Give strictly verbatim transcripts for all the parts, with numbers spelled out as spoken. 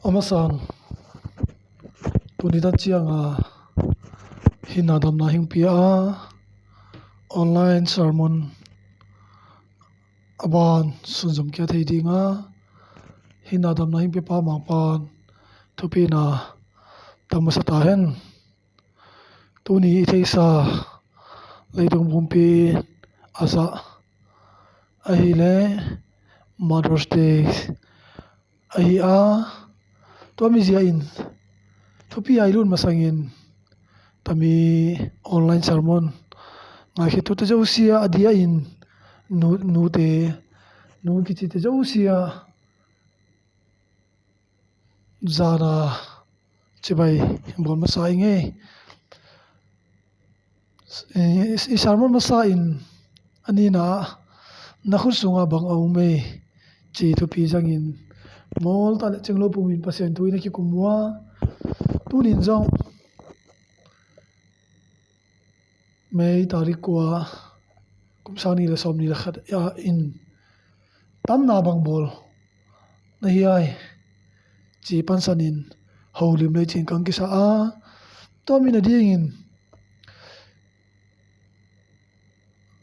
Amasan, tuni tan cianga hinna damna hing pia a, online sermon a ban sunzom kia thei dinga hinna damna hing pia pa Mangpan thupina tam masa ta hen. Tuni i theihsa leitung pumpi a zah ahileh Mother's Day ahi a, tua mizia in thupi a i lut masangin tami online sermon ngaikhia tute zosia a dia in nu, nute, nu kicite zosia zana cibai bawl masa i ngei. I, i sermon masa in a nina ah na khut sunga bang a um ei ci thupi zangin mawl ta le cinglo pumin Pasian thu in a kikum ua. Tunin zong May tarik kua, kum sang ni le sawm ni le khat a in tamna bang bawl na hiai ci pansanin holim lei cin kang kisa a, tua min a dingin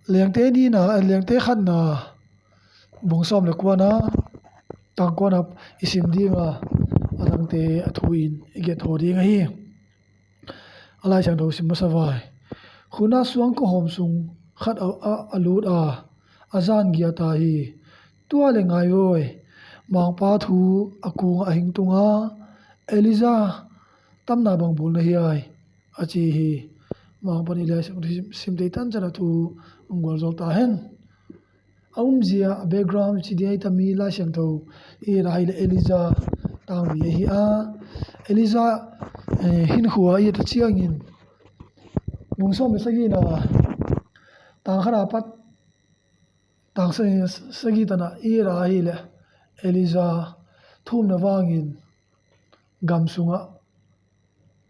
Lengte nina, Lengte khatna bung sawm le kuana tang kuana i sim dinga a dangte a thu in i get thaw ding ahi. A Lai Siangtho sim masa vai. Khuna suang kawhawm sung khat a, a, a lut a, a zan giat a hi. Tua le ngai voi, Mangpa thu a kung a hing tunga, Elijah tamna bang bawl na hiai a ci hi. Mangpan i Lai Siangtho sim, sim tei tan ciang a thu hong gualzawl ta hen. A umzia, a background ci dia i tami Lai Siangtho i et a hi le Elijah tangmi ahi a. Elijah, eh, hinkhua i et a ciangin bung sawm le sagihna tang khat a pat tang sa, sagih tan a i et a hi le Elijah thumna vangin gam sungah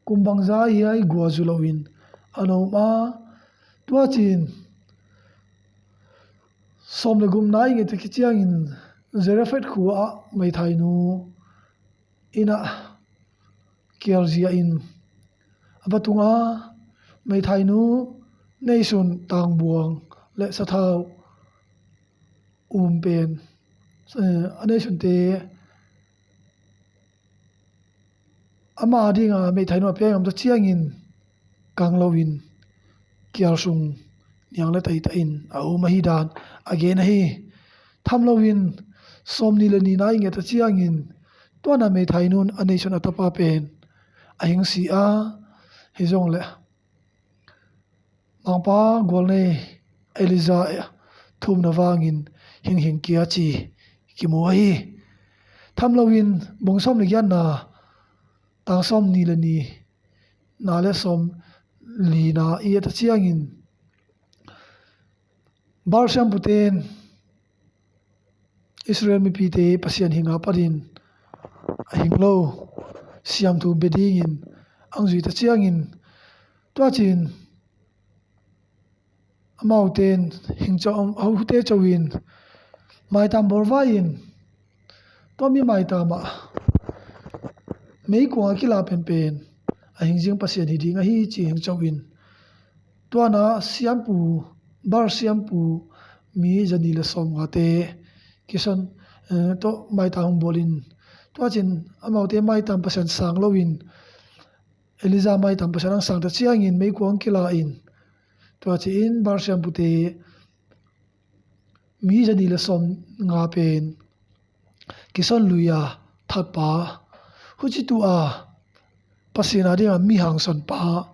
kum bangza hiai guazu loin a na om a, tua cin sawm le gupna i nget a kiciangin Zarephath khua ah meithainu inn ah kialzia in a va tung a, meithainu neisun tangbuang le sathau um pen, eh, a neisunte ama dinga meithainu a pia ngam ta ciangin kang loin kial sung niang le taitahin a um ahi dan a gen ahi. Tham loin sawm ni le nina i nget a ciangin tuana meithainun a neisun a tapa pen a hing si a, hi zong le Mangpa gualnei Elijah thumna vangin hing hing kia ci kimu ahi. Tham loin bung sawm le giatna tang sawm ni le ni na le sawm lina i et a ciangin Baal siampute'n Israel mipite Pasian hinga patin a hing lo siamthu bia dingin ang zui ta ciangin tua cin amaute in hing co, hute co in maitam bawl vai in tua mi maitam ah meikuang a kila penpen a hing zing Pasian hi ding ahi ci hing co in tuana siampu, Baal siampu mi zani le sawm ngate kison, eh, tawh maitam hong bawl in tua cin amaute maitam Pasian sang loin Elijah maitam Pasian ang sang ta ciangin meikuang kila in tua ci in Baal siampute mi zani le sawm nga pen kison lui a thatpa, huci tu a Pasian a dinga mi hangsanpa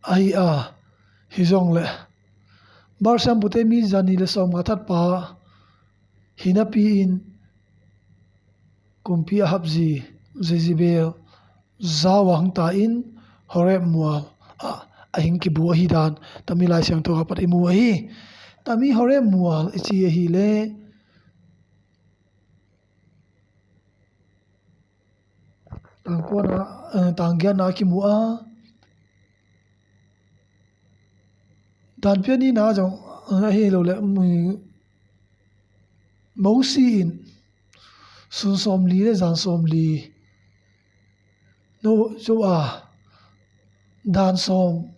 ahi a, hi zong le Baal siampute mi zani le sawm nga thatpa hi napi in kumpi Ahab zi Jezebel zau a hong ta in Horeb mual ah a hing kibu ahi dan tami Lai Siangtho a pat i mu ahi. Tami Horeb mual i ci ahi le tang kuana, eh, tang giatna a kimu a dan pianina zong, eh, ahi lo le, mm, Mosi in sun sawmli le zan sawmli no zo a, dan sawm,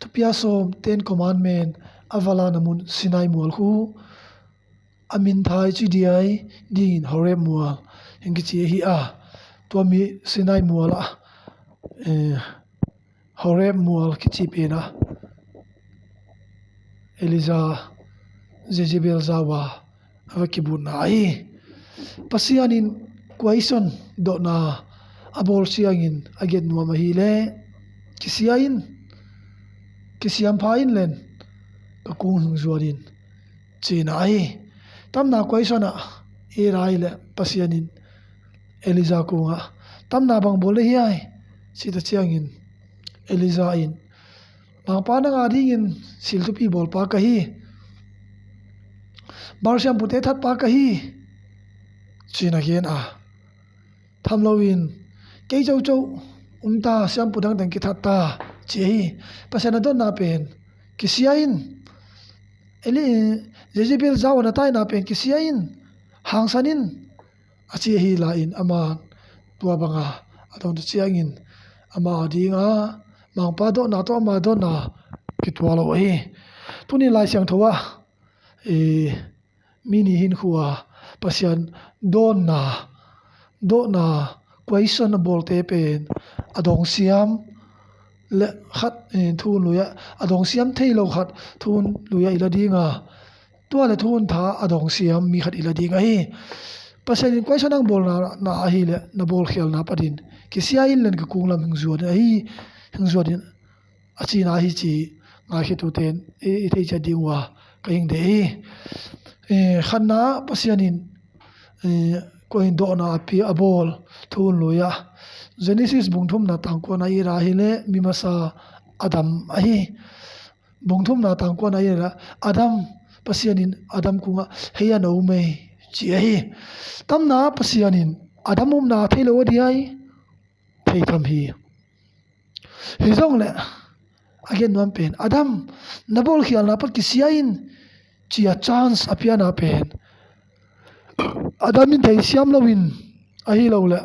thupia sawm, Ten Commandment a va lana mun Sinai mual khu a min thai ci diai dingin Horeb mual hing kici ahi a, tua mi Sinai mual ah, eh, Horeb mual kici pen ah Elijah Jezebel zau a a va kibutna ahi. Pasian in question dotna a bawl ciangin a gen nuam ahileh, kisia in, kisiam pha in len ka kung hing zuan in, cihna ahi. Tamna question ah i et a ahileh Pasian in Elijah kungah, tamna bang bawl na hiai, cih ta ciangin Elijah in, Mangpa nang a dingin sil thupi bawlpa ka hi, Baal siampute thatpa ka hi, ci-in a gen a, tham loin, kei coco um ta, siampu dangteng kithat ta, ci ahi. Pasian a dotna pen kisia in, Eli, Jezebel zau a na taina pen kisia in, hangsan in, a ci ahi lai-in, ama tua banga a dong ta ciangin ama a dinga Mangpa dotna tawh ama dotna kituak lo ahi. Tuni Lai Siangtho ah, eh, mi nih hinkhua Pasian dotna, dotna question a bawlte pen a dong siam le khat, eh, thu hun lui ah, a dong siam thei lo khat thu hun lui ah i la dinga, tua le thu hun tha a dong siam mi khat i la ding ahi. Pasian in question a bawlna, na ahileh na bawlkhialna patin kisia in len ka kung lam hing zuan in ahi, hing zuan in a cihna ahi ci, ngaikhiatuten i, i thei ciat ding uh a ka hing deih hi. Eh, khatna Pasian in, eh, kua in dotna a pia a bawl thu hun lui ah, Genesis bung thumna tang kuana i et a ahileh mi masa Adam ahi. Bung thumna tang kuana i et a, Adam, Pasian in Adam kungah, hei a na um ei, ci ahi. Tamna Pasian in Adam upna thei lo a diai, thei tham hi. Hi zong le a gen nuam pen, Adam, na bawlkhialna pat kisia in, ci-a chance a piana pen, Adam in theisiam loin, ahi lo le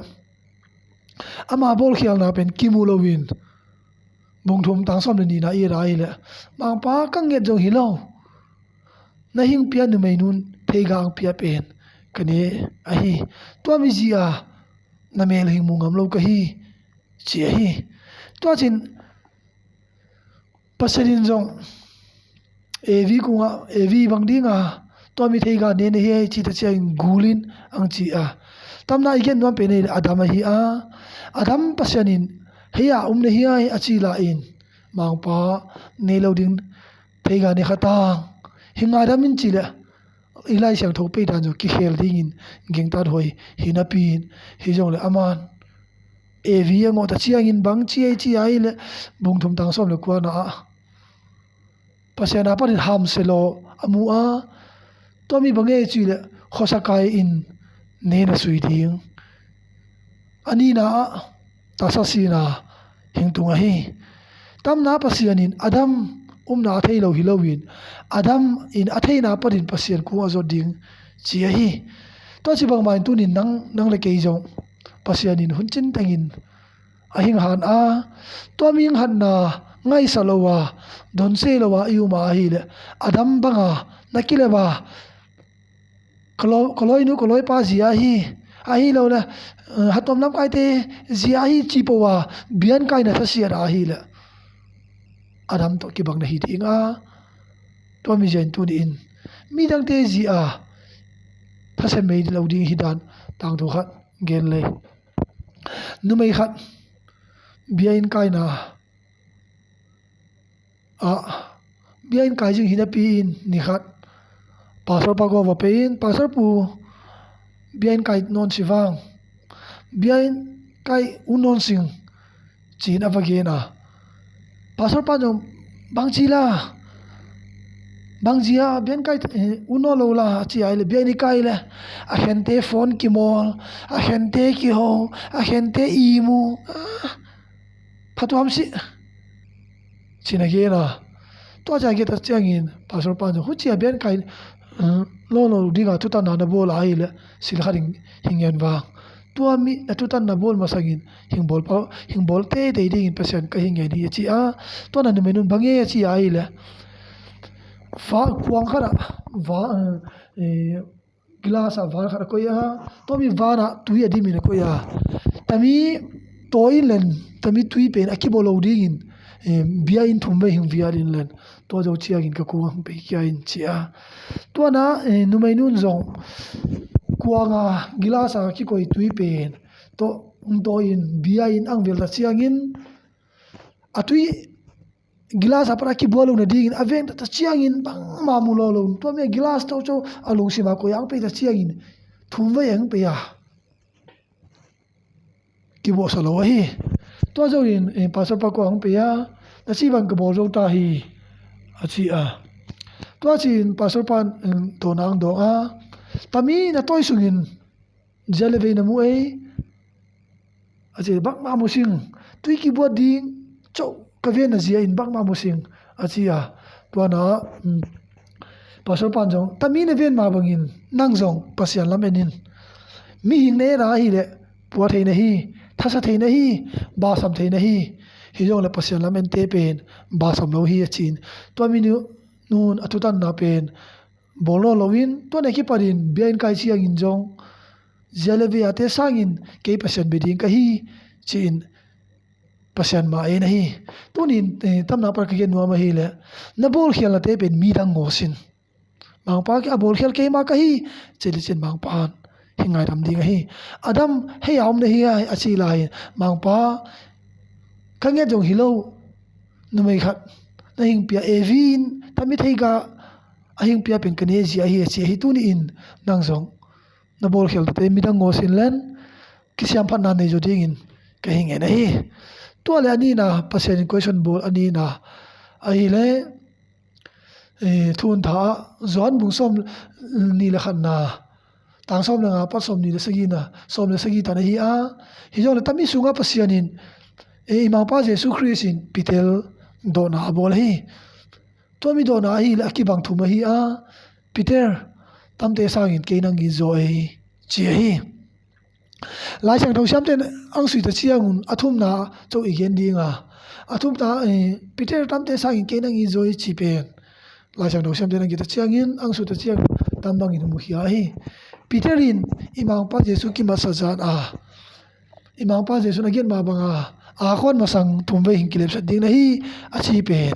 ama bawlkhialna pen kimu loin, bung thum tang sawm le nihna i et a ahileh, Mangpa, ka nget zong hi lo, na hing pia numei nun theiga ang pia pen ka ne ahi. Tua mi zia na mel hing mu ngam lo ka hi, ci ahi. Tua cin Pasian in zong Evi kungah, Evi, bang dinga tua mi theiga ne na hi ei, ci ta ciangin gul in ang ci a. Tamna i gen nuam pen ei Adam ahi a. Adam Pasian in hei a um na hi ei a ci lai-in, Mangpa, ne lo ding, theiga ne kha tang, hi ngaidam in, ci le i Lai Siangtho peidan zong kikhel dingin gingtat huai hi napi in, hi zong le aman Evi a ngawh ta ciangin bang ci ei ci a ahileh, bung thum tang sawm le kuana ah Pasian a panin hamse law a mu a, tua mi bang ei ci leh khuasa kai in ne na sui ding. A nihna ah tasa sihna hing tung ahi. Tamna Pasian in Adam upna a thei lo hi loin, Adam in a theina panin Pasian kung a zot ding ci ahi. Tua ci bangmah in tunin nang, nang le kei zong Pasian in hun cin tengin a hing han a, tua mi hing hanna ngaihsa lo a, donse lo a i um a ahileh, Adam banga na kilem a, ka law-, ka lawinu, ka lawipa zia hi, ahi lo le, eh, hatuam lamkaite zia hi, ci peuh a, biankai na thasiat a ahileh, Adam tawh kibang na hi ding a, tua mi zia in tuni in midangte zia thasiat mei lo ding hi dan tangthu khat gen lei. Numei khat biainn kaina ah, biainn kai zing hi napi in ni khat pastor pa kua va pei in, Pastor pu, biainn kai nawn si vang, biainn kai un nawn sing, ci-in a va gen a. Pastor pa zong, bang ci la, bang zia biainn kai, eh, un nawn lo la, a ci a ahileh, biainn i kai leh a khente phone kimawl, a khente kiho, a khente i mu, ah, phatuam si, ci-in a gen a. Tua ci a gen ta ciangin Pastor pa zong, huci a biainn kai, eh, lo lo dinga thutanna na bawl a ahileh, sil khat in hing ngen vang, Tua mi a thutanna bawl masangin hing bawl pau, hing bawl teitei dingin Pasian ka hi ngen hi a ci a. Tua na numei nun bang e a ci a hileh, fa kuang khatah va, eh, glass ah van khat a koih a, tua mi vanah tui a dimin a koih a, tami tawi in len, tami tui pen a kibaw lo dingin, eh, bia in thum vei hing vial in len, tua zo ciangin ka kung a hong pei kia in ci a. Tua na, eh, numei nun zong kuanga glass a kikoih tui pen tawh hong tawi in bia in ang vial ta ciangin a tui glass a pan a kibual lo nadingin a veng ta ciangin bangmah mu law lo. Tua mi a glass tawh co a lungsim a koih ang pei ta ciangin thum vei ang pei a, kibuahsa lo ahi. Tua zo in, eh, pastor pa kua ang pei a, na ci bang ka bawl zo ta hi a ci a. Tua ci in pastor pa, em, tawh nang dawng a, tami na tawi sungin zia le vei na mu ei a ci, bangmah mu sing. Tui kibuat ding coh ka ven na zia in bangmah mu sing a ci a. Tua na, um, pastor pan zong, tami na ven mah bangin nang zong Pasian lam en in. Mihing na en a hileh pua thei na hi, thasa thei na hi, basam thei na hi. Hi zong le Pasian lam ente pen basam lo hi a ci in. Tua mi nu, nun a thutanna pen bawl nawn loin, tua na kipatin bia in kai ciangin zong zia le vei a te sangin kei Pasian bia ding ka hi ci in Pasian mah en ahi. Tunin, eh, tamna pan ka gen nuam ahileh, na bawlkhialnate pen midang ngaw sin. Mangpa a bawlkhial keimah ka hi ci le cin Mangpa in hi ngaidam ding ahi. Adam hei a om na hi a, a ci lai in Mangpa ka nget zong hi lo, numei khat na hing pia, Evi in tami thei ka a hing pia pen ka ne zia ahi a ci ahi. Tuni in nang zong na bawlkhialnate midang ngaw sin len kisiamphatna nei zaw dingin ka hi ngen ahi. Tua le a nihna, Pasian in question bawl a nihna ahileh, eh, Thuntha ah Johan bung sawm nih le khatna, tang sawm le nga pat sawm nih le sagihna, sawm le sagih tan ahi a. Hi zong le tami sungah Pasian in, eh, i Mangpa Jesu Khrist in Peter dawhna a bawl ahi. Tua mi dawhna ahileh a kibang thum ahi a. Peter, tamte sangin kei nang it zaw ei ci ahi. Lai Siangtho siamte in ang suita ciangun a thumna co i gen dinga, a thumna, eh, Peter tamte sangin kei nang it zaw ei ci pen Lai Siangtho siamte in ang kita ciangin, ang suita ciangin tam bangin hong mukhia ahi. Peter in i Mangpa Jesu kimatsa zan a, i Mangpa Jesu na giat mah banga a khuan masang thum vei hing kilepsat ding na hi a ci pen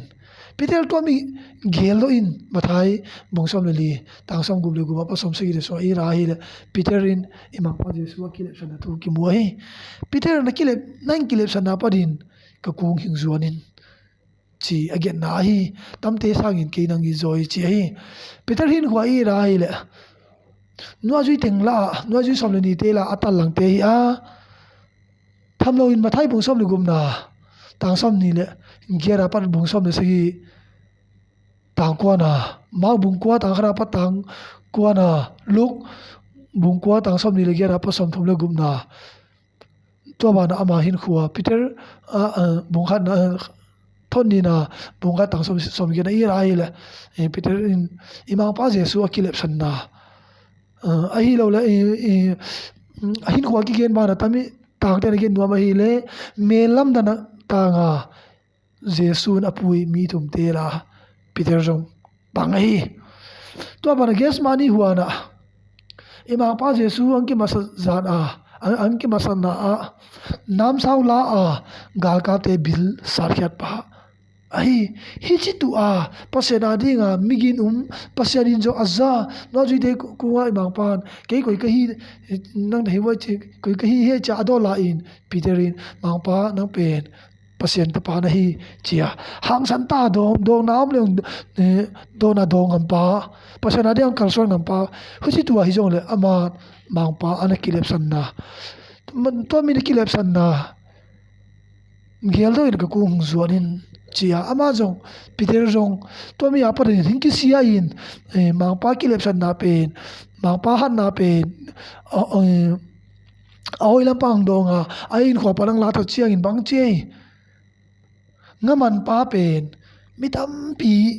Peter tua mi geldaw in Mathai bung sawm le li, tang sawm guk le guk a pat sawm sagih le sawm a i ra ahileh Peter in i Mangpa Jesu a kilepsatna thu kimu ahi. Peter na kilep, na hing kilepsatna patin ka kung hing zuan in ci a giatna ahi. Tamte sangin kei nang it zaw ei ci ahi. Peter hinkhua i ra ahileh nuazui teng la, nuazui sawm le nite la a tanlangte hi a. Tham loin Mathai bung sawm le gukna, tang sawm nih le giat a pat bung sawm le sagih, tang kuana, Mark bung kua tang khat a pat tang kuana, Luke bung kua tang sawm nih le giat a pat sawm thum le gukna. Tua banah ama hinkhua Peter, a, a, bung khatna, a, Thotnihna bung khat tang sawm, sawm giatna i ra ahileh, eh, Peter in i Mangpa Jesu a kilepsanna, a, ahi lo le, i, i, a hinkhua kigen banah tami tangte na gen nuam ahileh, mel lamdang a tanga Jesu in a pui mi thumte la Peter zong pang ahi. Tua banah Gethsemane huanah i Mangpa Jesu ang kimatsa zan a, ang, ang kimatsatna ah namsau la a galkapte bil satkhiat pa ahi. Hih ci tu a Pasian a dinga migin um, Pasian in zong a za, nuazuite ku-, kunga i Mangpa in kei koi ka hi, nang na hi uai ci, koi ka hi hi ci a a dawn la in Peter in Mangpa nang pen Pasian tapa na hi ci a hangsan ta dawng, dawngna om leng, eh, dawngna dawng ngampa, Pasian a ding kalsuan ngampa, huci tua hi zong le ama Mangpa a na kilepsanna. Man, tua mi na kilepsanna geldaw in ka kung hong zuan in ci a ama zong, Peter zong, tua mi a patin hing kisia in, eh, Mangpa kilepsanna pen, Mangpa hatna pen, a, eh, a hoi lampang dawng a, a hinkhua pan ang la ta ciangin bang ci ei. Nga manpa pen mi tampi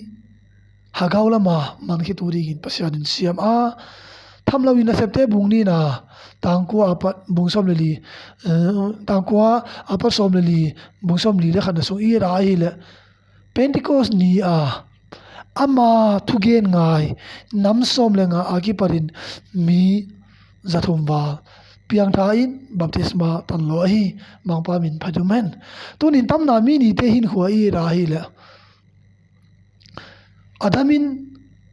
hagau lama man khit uh dingin Pasian in siam a, Khamlo in Nasepte bung nihna, tangkua a pat bung sawm le li, eh, tangkua a pat sawm le li, bung sawm li le khatna sung i et a ahileh, Pentecost ni a ama thugen ngai nam sawm le nga a kipatin mi zathum val piangtha in baptisma tanlawh ahi. Mangpa min phat um hen. Tunin tamna mi nite hinkhua i et a ahileh, Adam in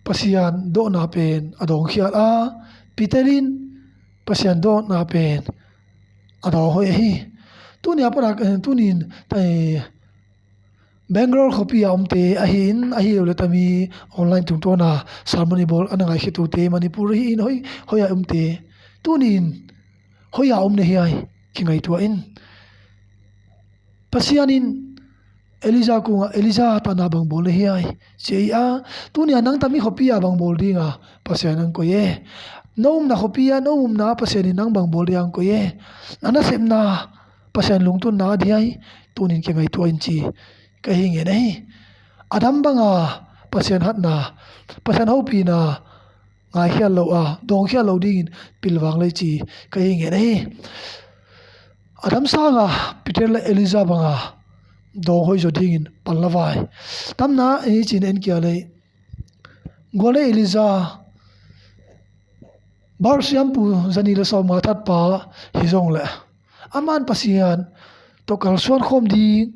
Pasian dawhna pen a dawngkhial a, Peter in Pasian dawhna pen a dawng hoih ahi. Tuni a patak, eh, tunin, eh, Bangalore khuapi a omte ahi in, ahi lo le tami online tungtawna sermon i bawl a na ngaikhiatute Manipur ahi in, hoi, hoi a omte. Tunin hoi a om na hi ai, kingaihtuah in. Pasian in Elijah kungah, Elijah, tana bang bawl na hi ai, ci a, tunia nang tami khuapi a bang bawl dinga Pasian ang koi e. No umna khuapi a, no umna Pasian in nang bang bawl dinga ang koi e. Na nasepna Pasian lungtunna a di ai, tunin kingaihtuah in ci ka hi ngen ahi. Adam banga Pasian hatna, Pasian hopihna ngaikhial lo a, dawngkhial lo dingin pilvang lei ci ka hi ngen ahi. Adam sanga Peter le Elijah banga dawng hoih zaw dingin panlavai tamna ei cin en kia lei. Gual le Elijah bar siampu zani le sawm nga thatpa hi zong le, aman Pasian tawh kalsuan khawm ding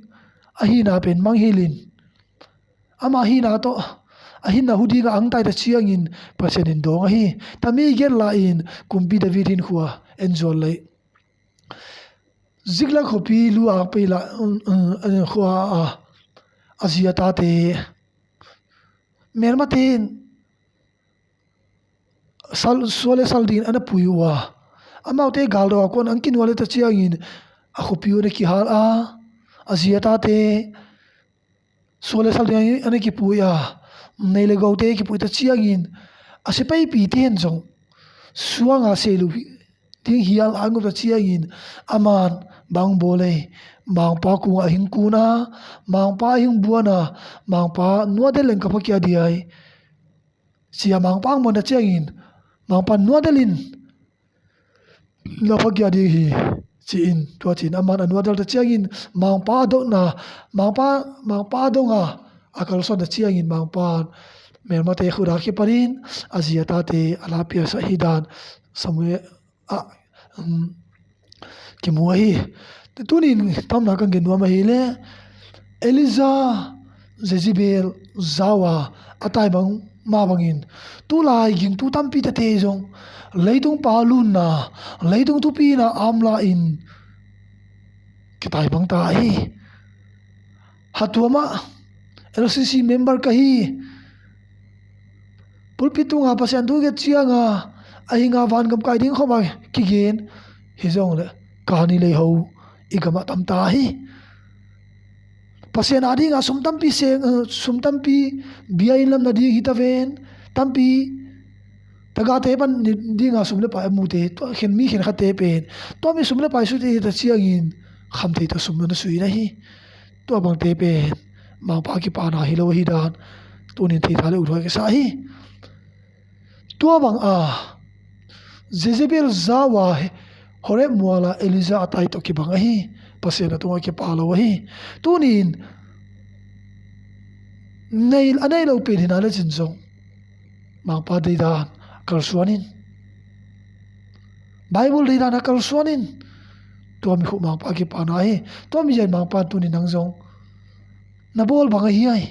ahina pen manghilin, ama hina tawh a hinna hu dinga angtaita ciangin Pasian in dawng ahi. Tami giat la in kumpi David hinkhua en zual lei. Ziklag khuapi lu a pei la, um, um, khua a, a zi a tate melmate in sal, sual le sal dingin a na pui uh a, amaute galdo a kuan ang kinual le ta ciangin a khuapi uh a na kihal a, a zi a tate sual le sal dingin a na kipui a, nei le gote kipui ta ciangin a sipaipite in zong suanga selu ding hial a ngop ta ciangin aman bang bawl ei, Mangpa kungah a hing kun a, Mangpa a hing buan a, Mangpa nuadel leng ka phakia di ai. Sia Mangpa ang muan ta ciangin Mangpa nuadel in na phakia ding hi, ci-in tua ci-in aman a nuadel ta ciangin Mangpa a dotna, Mangpa, Mangpa a donga a kalsuan ta ciangin Mangpa melmate khuda kipanin a zi a tate a la piasak hi dan Samuel ah, um, kimu ahi. Tunin tamna kan gen nuam ahileh Elijah Jezebel zau a a tai bang mah bangin tulai gingtu tampi tate zong leitung pa lunna, leitung thupina amla in kitai bang ta ahi. Hatuamah L C C member ka hi. Pulpit tunga Pasian thu i gen cianga a hinga vangam kai ding khawma kigen hi zong le kani lei ho i gamah tam ta hi. Pasian a dinga sum tampi seng, eh, sum tampi bia in lamna ding hi ta ven, tampi tagate pan dinga sum le pai a mute, tua khen mi khen khate pen tua mi sum le pai sute hi ta ciangin kham thei ta sum na sui na hi. Tua bangte pen Mangpa kipana hi lo ahi dan tunin thei tha le uthuai ka sa hi. Tua bang a Jezebel zau a Horeb muala Elijah a tai tawh kibang ahi. Pasian a tungah kipa lo ahi. Tunin nei, a nei lo pen hina le cin zong Mangpa deidan kalsuan in, Bible deidan a kalsuan in, tua mi khuh Mangpa kipana ahi. Tua mi zia in Mangpa tunin nang zong na bawl bang ahi ai,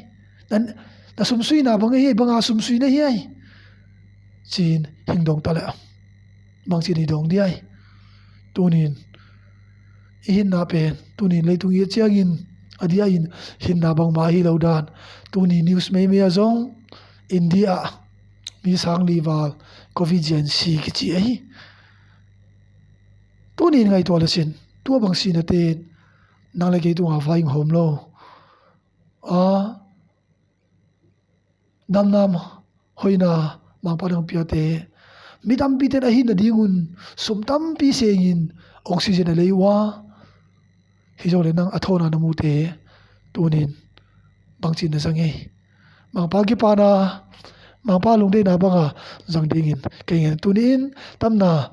na, na sumsuina bang ahi ai, banga sumsuina hi ai, ci-in hing dong ta le bang ci-in hi dong di ai. Tunin i hinna pen tunin leitung i a ciangin a dia in hinna bangmah hi lo dan. Tuni news meimei a zong India ah mi sang li val covid zian si kici ahi. Tunin ngaihtuah le sin tua bang sinatein nang le kei tunga vai hawm lo a, damna hoina Mangpa dang piate mi tampite in a hinna dingun sum tampi sengin oxygen a lei uh a, hi zong le nang a thawna na mute tunin bangcin na zang ei. Mangpa kipana Mangpa lungdeihna banga zang dingin ka ngen. Tuni-in tamna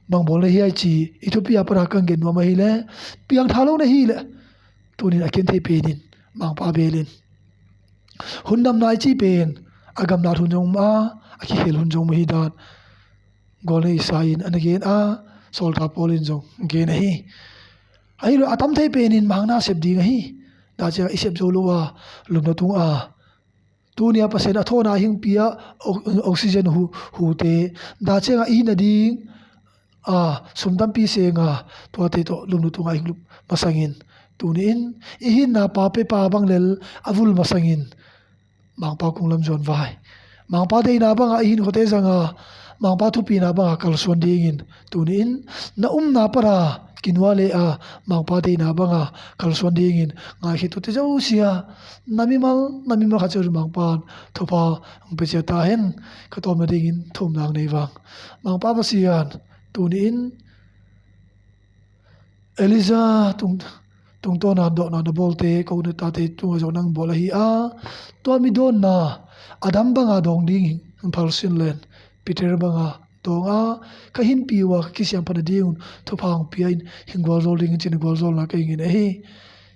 bang bawl na hi ai ci i thupi a pana kan gen nuam ahileh, piangtha lo na hileh tunin a ken thei penin Mangpa belin hun damna i ci pen a gamlat hun zong mah a, a kikhel hun zong mah hi dan Golnei Isai in a na gen a, sawltak Paul in zong gen ahi. Ahi lo a tam thei penin mangna sep ding ahi. Dah ciang i sep zo lo a lumna tung a, tuni a Pasian a thawhna hingpi a oxygen hu, hute dah ciang a i hina ding a sum tampi senga tuate tawh lumna tunga i hinglup masangin, tuni-in i hinna pa pe pa bang lel a vul masangin Mangpa kung lam zuan vai. Mangpa deihna banga i hinkhuate zanga Mangpa thupina banga kalsuan dingin, tuni-in na umna pana kinua le a Mangpa deihna banga kalsuan dingin ngaihkhiat tuate zosia na mimal na mimal khat ciang Mangpan thupha hong pia ciat ta hen. Ka tawpna dingin thumna nei vang. Mangpa Pasian, tuni-in Elijah tung, tungtawna dawhna na bawlte, ko na tate tungah zong nang bawl ahi a, tua mi dawnna a dam banga dawng ding hong phalsin len. Peter banga dawng a, ka hinpi uh a ka kisiam phat nadingun thupha hong pia in, hing gualzawl dingin cin gualzawlna ka hingin ahi.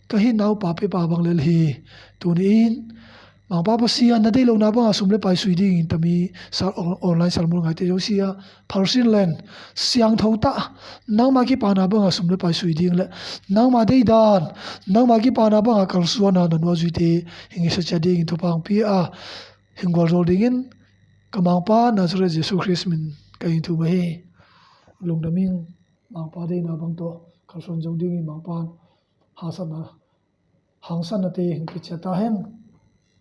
Ka hinna uh pa pe pa bang lel hi. Tuni-in Mangpa Pasian, na deih lohna banga sum le pai sui dingin tami online sermon ngaite zosia phalsin len. Siangtho tah, nangma kipana banga sum le pai sui ding le nangma deihdan, nangma kipana banga kalsuana na nuazuite hing i sa ciat dingin thupha hong pia a, hing gualzawl dingin ka Mangpa Nazareth Jesu Khrist min ka hing thum ahi. Lungdam ing. Mangpa deihna bang tawh kalsuan zo dingin Mangpan haksatna, haksatnate hing pia ciat ta hen.